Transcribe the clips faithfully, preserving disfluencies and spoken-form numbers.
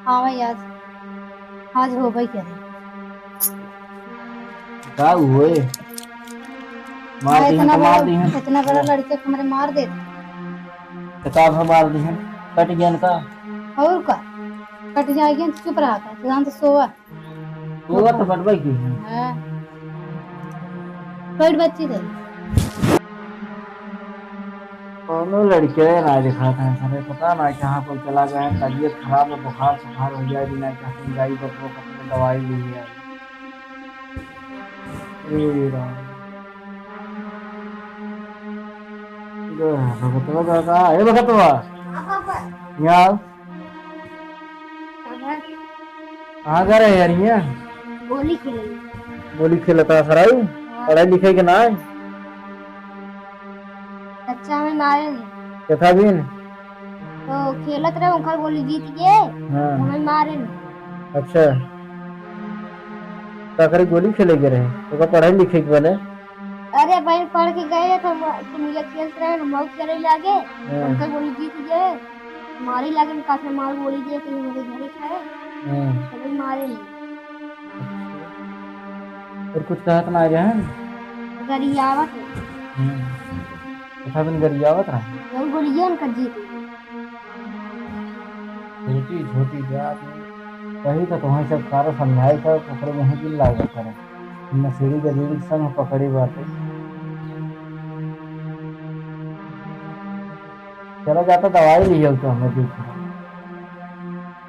हाँ भाई, आज, आज होबे करे। का हुए? मार हाँ, दिहन इतना तो मार बड़ा, दिहन। इतना बड़ा लड़के को हमरे मार देते। तो का भा मार दिहन? कट गया ना का? और का? कट जाएगी तो चुप रहा था, तू जान तो सोवा। सोवा तो बटबे की है। हाँ। बैठ बच्ची दे। कौनो लड़के ना दिखात है सारे, पता ना कहाँ पर चला गया है, तबीयत खराब है, बुखार सुखार हो गया, बिना कहीं जाई बटुआ कपड़े दवाई ली है। ए राम। गया भगतवा का, का? ए भगतवा। यहाँ आओ। कहाँ? कहाँ जा रहे यार, यहाँ? गोली खेले। गोली खेलता सराऊ? हाँ। पढ़ाई लिखाई के ना है? अच्छा, हमें मारे नहीं। देखा भी नहीं? तो खेलत रहे, उनकर गोली जीत गए, हाँ। हमें मारे नहीं। अच्छा। का करे गोली खेले के रहे? तो का पढ़ाई लिखे के बने? अरे भाई, पढ़ के गए तो हम, तुम ये खेलत रहे, हम और खेले लागे, हाँ। उनकर गोली जीत गए। मारे लागे, काफी मार गोली दिए, तो हमारे घरे खाए। हाँ। तभी मारे नहीं। और कुछ कहत ना रहे हैं? गरियावत है। हम्म। अच्छा, दिन गरियावत रहे। वो गोलियां उनका जीत गए। छोटी, छोटी जात में कही तो तुम्हें सब सारा समझाए था, ओकरे मुँह दिल लागत करे। नशेड़ी गरीब संग पकड़ी बाटे। चला जाता दवाई लियो तो हमें देख।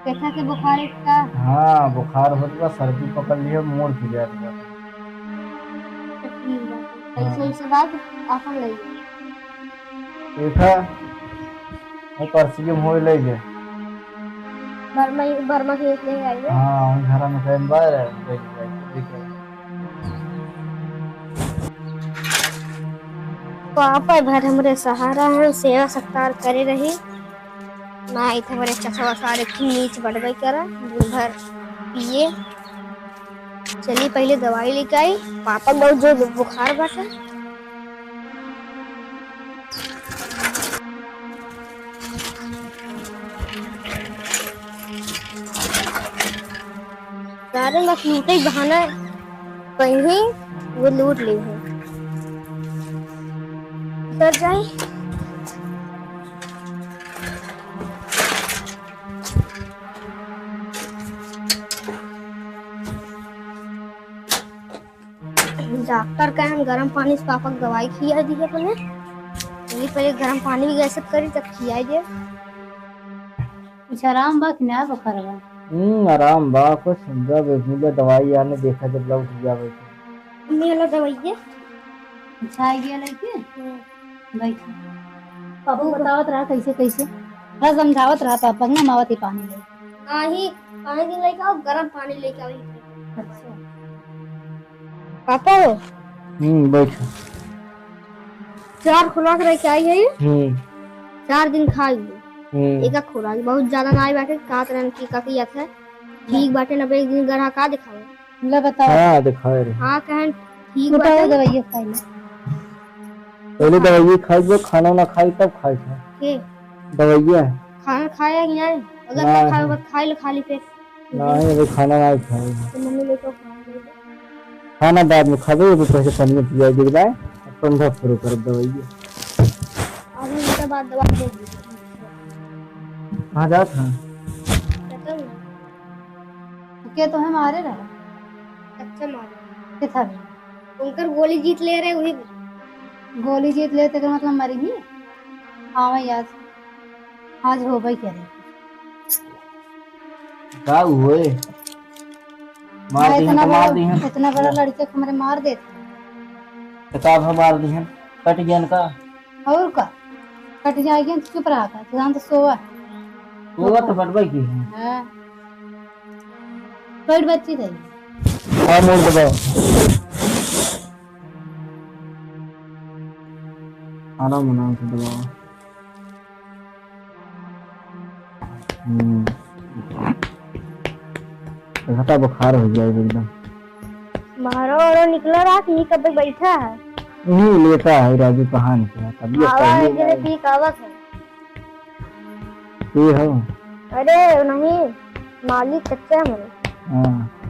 कैसा के बुखार है इसका? हाँ, बुखार होत बा, सर्दी पकड़ लियो, मूड़ पी जात बा। तो ठीक बा। हाँ। ऐसे, ऐसे बात आपन ले। देखा, वो परसियम होए ले गए। बर्मा, बर्मा के एक ले आइए। हाँ, हम घर में कहीं बाहर है, देख, देख, देख। पापा भर हमरे सहारा है, सेवा सत्कार करे रही। ना, इथे हमरे चचवा सारे खींच बटबे करा, दिन भर पिए। चली, पहले दवाई लेके आई, पापा बहुत जोर बुखार बाटे। सारे लोग लूटे बहाना कहीं वो लूट ले है। सर जाए। डॉक्टर का हम गरम पानी से पापा के दवाई खिया दी है अपने। चलिए पहले गरम पानी भी गैस करी तब खिया दे। कुछ आराम बा कि ना बुखार बा? हम्म, आराम बा कुछ। जब मिले दवाई आने देखा जब लौट जावे तो। मम्मी वाला दवाई है। अच्छा आ गया लेके? हम्म। बैठी। पापा बतावत रहा कैसे कैसे। थोड़ा समझावत रहा पापा ना मावत ही पानी ले। नाही, पानी लेके आओ, गरम पानी लेके आओ। अच्छा। पापा हो? हम्म, बैठ। चार खुराक रह के आई है। हम्म। चार दिन खाई। हम्म। एक एक खुराक, बहुत ज्यादा ना आई बाटे, कात रहन की का किया था। ठीक बाटे ना, एक दिन गढ़ा का दिखावे। ले बताओ। हाँ, दिखाए रहे। हाँ, कहन ठीक बताओ, बाटे। दवाइयाँ खाई ले। पहले दवाइयाँ खाई, जब खाना ना खाई, तब खाई था। के? दवाइयाँ। खाना खाया कि नहीं? अगर ना ना खाए, है। बस खाई ले खाली पेट। नहीं, अभी खाना नहीं खाए। तो मम्मी लेके खाना दे दे। खाना बाद में खाबे, अभी पहले पानी पिया दे रहा है, अब ठंडा शुरू कर दवाइयाँ। आधा घंटा बाद दवा दे दी। कहाँ जात है? पता नहीं। के तो है मारे रहा? अच्छा मारे। के था भी? उनकर गोली जीत ले रहे, वही। गोली जीत ले, तेकर मतलब मरी नहीं? हाँ, वही आज, आज हो भाई कह रहे। का हुए? मार हाँ, दिहन इतना तो मार बड़ा, दिहन। इतना बड़ा लड़के को हमरे मार देते। तो का भा मार दिहन? कट गया ना का? और का? कट जाएगी तो चुप रहा था, तो जान तो सोवा। सोवा तो बटबे की है। हाँ। बैठ बच्ची दे। हाँ, मोड़ दबाओ। आराम, आराम से दबाओ। हम्म। घटा बुखार हो जाए एकदम। बाहरो, बाहरो निकला रहा कि नहीं, कब बैठा है? नहीं, लेटा है राजू, कहाँ निकला? तबीयत आवा सही है, है। जने पी के आवत है। ये हो? अरे, नहीं। मालिक कच्चा मन। हाँ।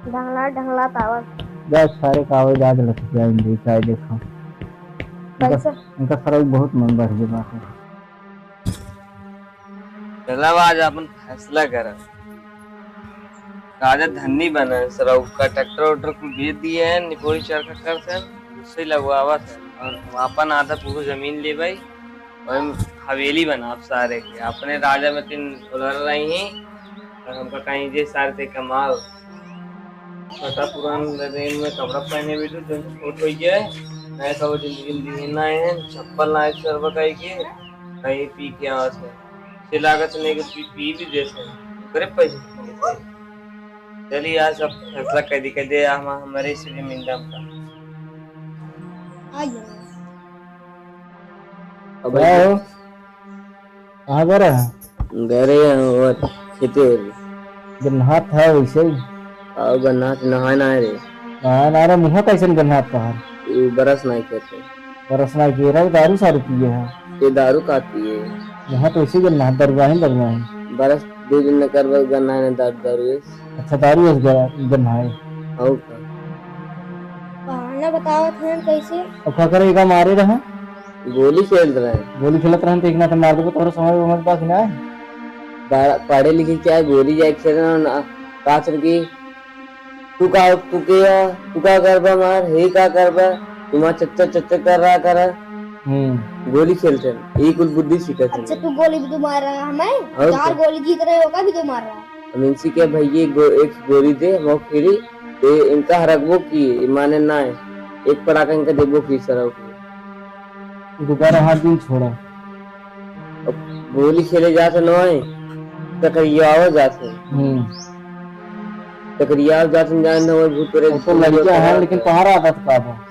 ढंगला, ढंगला तावत। जा सारे कागज आज लख जाएंगे, चाहे देखो। इनका, कैसे? इनका सारा बहुत मन बढ़ गया बात है। चला, आज अपन फैसला करब। राजा धनी बने, सरऊ का ट्रैक्टर उक्टर कुल बेच दिए हैं, निपोरी चरखा करत हैं, उससे लगवावत हैं और अपन आधा पूरा जमीन लेबै, वही हवेली बनाब सारे के। अपने राजा में तीन उलर रही हैं और हमका कहीं जे सारे ते कमाओ। छोटा पुरान रेन में कपड़ा पहने बैठो, जो छोट हो गया है, नए कपड़ा जिंदगी में दिए ना है, चप्पल ना है सरवा कहीं के, कहीं पी के आवत है। से लागत नहीं कि पी, पी भी देते हैं, ओकरे पैसे देते हैं। चलिए, आज सब फैसला कर दी, कर दे, हम, हमारे इसलिए मिल रहा हमका। आइए। अब क्या हो? कहाँ गए रहे? गए रहे हैं, वो खेते। गन्हात था वैसे ही। और गन्हात नहाए ना रे। नहाए ना रे, मुँह कैसे गन्हात था? ये बरस नहीं खेते। बरस ना किए रहे, दारू सारू पिए हैं। ये दारू का पिए? यहाँ तो इसी गन्ना है, दरुआ है, दरुआ है। बरस दो दिन न करबा, गन्ना है ना दारू, दारू है। अच्छा, दारू है, ग-, गन्ना है। और का? बहाना बतावत हैं कैसे? अब का करे, एका मारे रहे? गोली खेलत रहे। गोली खेलत रहे तो एक ना तो मार देबो, तोहरा समझ, समझ बा कि ना? बड़ा पढ़े लिखे क्या है, गोली जाए खेलना ना, काच की तू का, तू के है? तू का करबा मार? हे का करबा? तुम्हारा चच्चा, चच्चा कर रहा करा। हम्म। गोली खेलते हैं। ये कुल बुद्धि सीखत हैं। अच्छा, तू गोली भी तो मार रहा है हमें? और चार क्या? गोली जीत रहे हो, का भी तो मार रहा है। हम इनसे क्या भैया गो-, एक गोली दे, हम फ्री, ये इनका हरकबो की, ये माने ना है। एक पड़ाका इनका देबो की सरऊ की। दोबारा हाथ दिन छोड़ा। अब गोली खेले जात है नोए, टकरियावो जात है। हम्म। टकरियावो जात है, जान नोए भूत प्रेत वो तो लड़कियां हैं, लेकिन तोहार आदत का बा?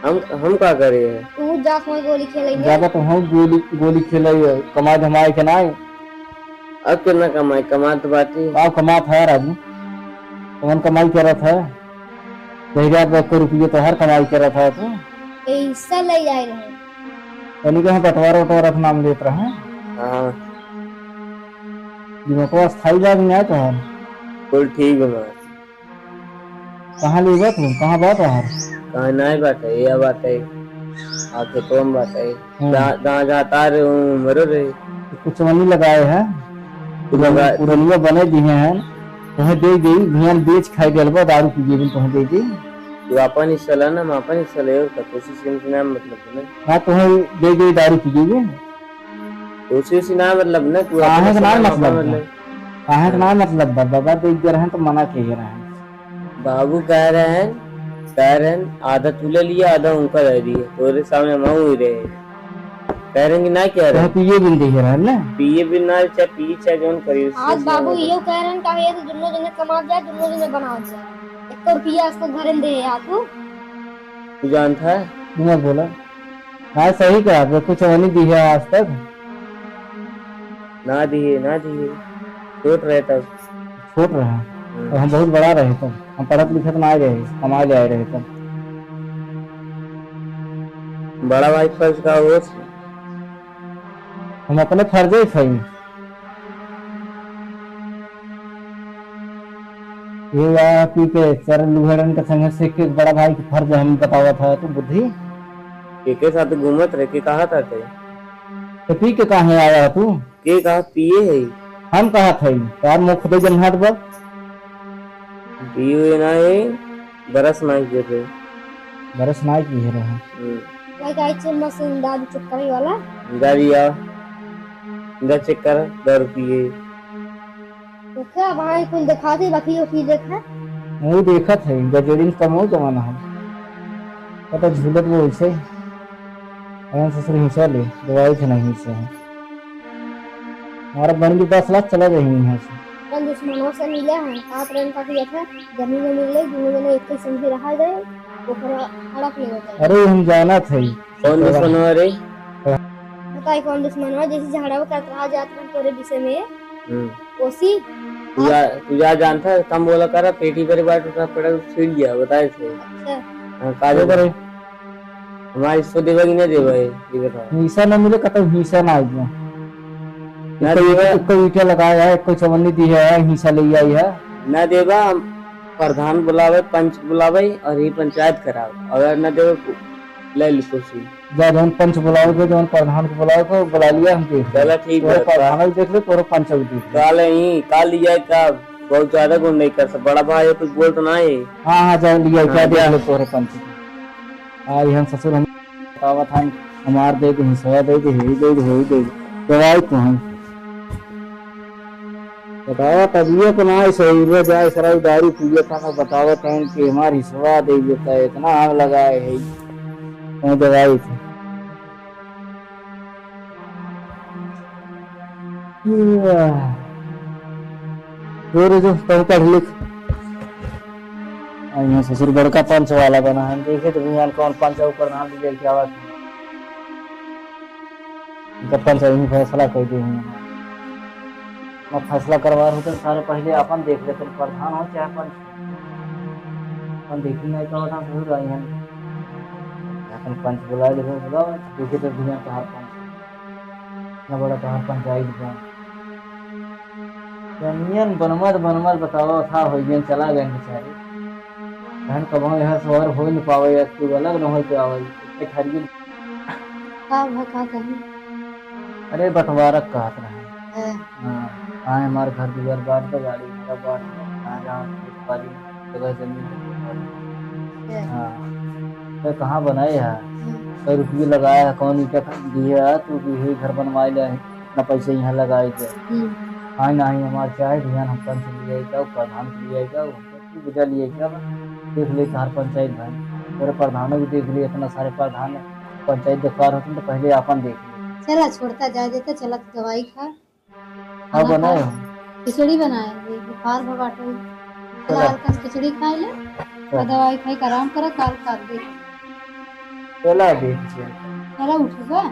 हम, हम का करे हैं? तू जा समय गोली खेले में। ज्यादा तो हम गोली, गोली खेले, कमाए धमाए के ना है। अब कितना कमाई? कमात बाटी। का कमात है राजू? कौन कमाई करत है? दहिया बक्को रुपये तो हर कमाई करत है तू। ए हिस्सा ले जाए रहे। तनी कहाँ बंटवारा उटवारा के नाम लेत रहे? हाँ। दिमागवा स्थायी जाग में आए तो हर। कुल ठीक बा। कहाँ लेबा तू? कहाँ बा तोहार? कहाँ नाई बाटे, यह बाटे। आ खेतवा में बाटे। हम्म। जहाँ, जहाँ जाता रे, वो मरो रे। कुछ मनी लगाए हैं। लगा- पुरनिया बने दिए हैं। तोहे दे दी, भियान बेच खाए गलबा, दारू पी गई, तोहे दे दी। तू अपन हिस्सा ला ना, हम अपन हिस्सा ले, तो कोशिश से ना मतलब ना। हाँ, तोहे दे दी, दारू पी गई। कोशिश ना मतलब ना, तू काहे अपने के ना से मतलब मतलब। काहे के ना मतलब बा? बाबा देख गए रहन तो मना के गए रहन। बाबू कह रहे हैं, कह रहे हैं, आधा तू ले लिया, आधा उनका दे दिए। तोरे सामने हम ही रहे। कह रहे हैं कि ना कह रहे तो हैं। पिए भी नहीं दे रहे हैं ना? पिए भी ना, चाहे पिए, चाहे जौन करिए, आज उससे बाबू मतलब। यो कह रहे हैं, काहे तो दुनो जने कमात जाए, दुनो जने बनावत जाए। एक रुपया आज तक घरे में दे है आपको। तू जानता है? तू मत बोला। हाँ, सही कहा, आपने कुछ नहीं दी है आज तक। ना दिए, ना दिए। छोट रहे तब। छोट रहे? हम्म। और हम बहुत बड़ा रहे तब। हम पढ़त लिखत ना आए रहे, कमाए ले आए रहे तब। बड़ा भाई फर्ज का होश। हम अपने फर्जे ही खाई। ये या पी के चार लुहेड़न के संगे से के बड़ा भाई के फर्ज हम बतावत है तू बुद्धि। के के साथ घूमत रहे, के कहा था ते? तो पी के काहे आया तू? के कहा पिए है? हम कहा थे, यार मुँह खुदे जन्हात बा। पिए हुए ना है, बरस ना किए थे। बरस ना किए रहे। हम्म। भाई का इच्छा मशीन दारू चेक करे वाला। गाड़ी आ, इधर चेक कर, दारू पिए। तो क्या भाई कुल दिखाते, बाकी वो की देखा? नहीं देखत है, गजेड़िन कम हो जमाना है। पता झूलत वो उसे। अरे ससुर हिंसा ले, दवाई थे नहीं हिंसा है। हमारा बन के दस लाख चला जाए यहाँ से। अपन दुश्मनों से मिले हैं, सात रन का दिया था, जमीन में मिले, दोनों जने एक ही संग रहा गए, ओकरा हड़प ले गए। अरे हम जाना थे। कौन दुश्मन हो रे? बताई कौन दुश्मन हो, जैसे झगड़ा करत रहा जात रहा तोरे विषय में। हम्म। ओसी। तू जा, तू जा जानता है, कम बोला करा, पेटी पर बात उठा पड़ा, छीन लिया, बताए थे। अच्छा। हाँ, का जो करे? हमारी सो देवा कि नहीं देवा है, ये बताओ। हिस्सा ना मिले, कतौ हिस्सा ना आइए। ना एको, देवा। एको ईंटा लगाया है, एको चवन्नी दी है, हिस्सा ले आई है। ना देवा, हम प्रधान बुलावे, पंच बुलावे और ये पंचायत करावे। अगर ना देवे, ले ली कुर्सी। जा, जौन पंच बुलावे के, जौन प्रधान के बुलावे के, बुला लिया, हम देख लेब। चला ठीक तोरे बा, प्रधान भी देख ले, तोरे पंच भी देख ले। काल ही, काल लिया का, बहुत ज्यादा गुंडई कर सब। बड़ा भाई कुछ बोल तो ना है। हाँ, हाँ, जा लिया, हाँ, क्या देख जा। ले तोरे पंच के। आ, यहाँ ससुर हम बतावत हन, हमार दे दे, हिस्सा दे दे, हे दे दे, हे दे दे। दवाई कहाँ? बतावा, तबियत ना है सही, वो जाए सराय दारू पिए था, मैं बतावत हन कि हमार हिस्सा दे देता है, इतना आग लगाए है, कौन दवाई थी? तोरे जो तब पढ़ लिख। आ, यहाँ ससुर बड़का पंच वाला बना है, देखे तो भैया कौन पंच है, ऊपर नाम लिया क्या बात है। इनका पंच यही फैसला कर दे हैं। मैं फैसला करवा रहा हूँ तो सारे पहले अपन देख लेते हैं, प्रधान हो चाहे पंच। अपन देखी नहीं तो होता ससुर आई हैं। अपन पंच बुला ले, बुलाओ, देखे तो भैया कहाँ पंच। इतना बड़ा तोहार पंचायत बा। जनियन बनमत बनमत बतावा था हो गए, चला गए बेचारे। बहन कबहुँ यहाँ सोहर हो न पावे, या तू अलग न हो पावे, इतने खरीद। का भा का कही? अरे बंटवारा कहत रहे। हाँ। हाँ, आए हमार घर दुआर बांट दो, गाड़ी घोड़ा बांट दो, कहाँ जहाँ खेत बाड़ी, जगह जमीन। अच्छा। हाँ। तो कहाँ बनाए है? हम्म। सौ रुपये लगाए है, कौन ईंटा खरीदी है, तू भी यही घर बनवाए ले है, इतना पैसा यहाँ लगाए के। हम्म। हाँ, नहीं, हमार चाहे ध्यान हम पंच ले जाए जाओ, प्रधान के ले जाए जाओ, तू बुझा लिए क्या बा? देख ले चार पंचायत भाई, तेरे प्रधानों भी देख लिए, इतना सारे प्रधान पंचायत बेकार होते हैं, तो पहले आपन देख ले। चला छोड़ता जाए देता, चला तू दवाई खा। हाँ, खाना बनाए खा। हो। खिचड़ी बनाए, ये बुखार भा बाटे। चला। लाल कन खिचड़ी खाए ले, चला। और दवाई खाई के आराम करा, काल काल दे। चला, देख ले। चला, उठ बा।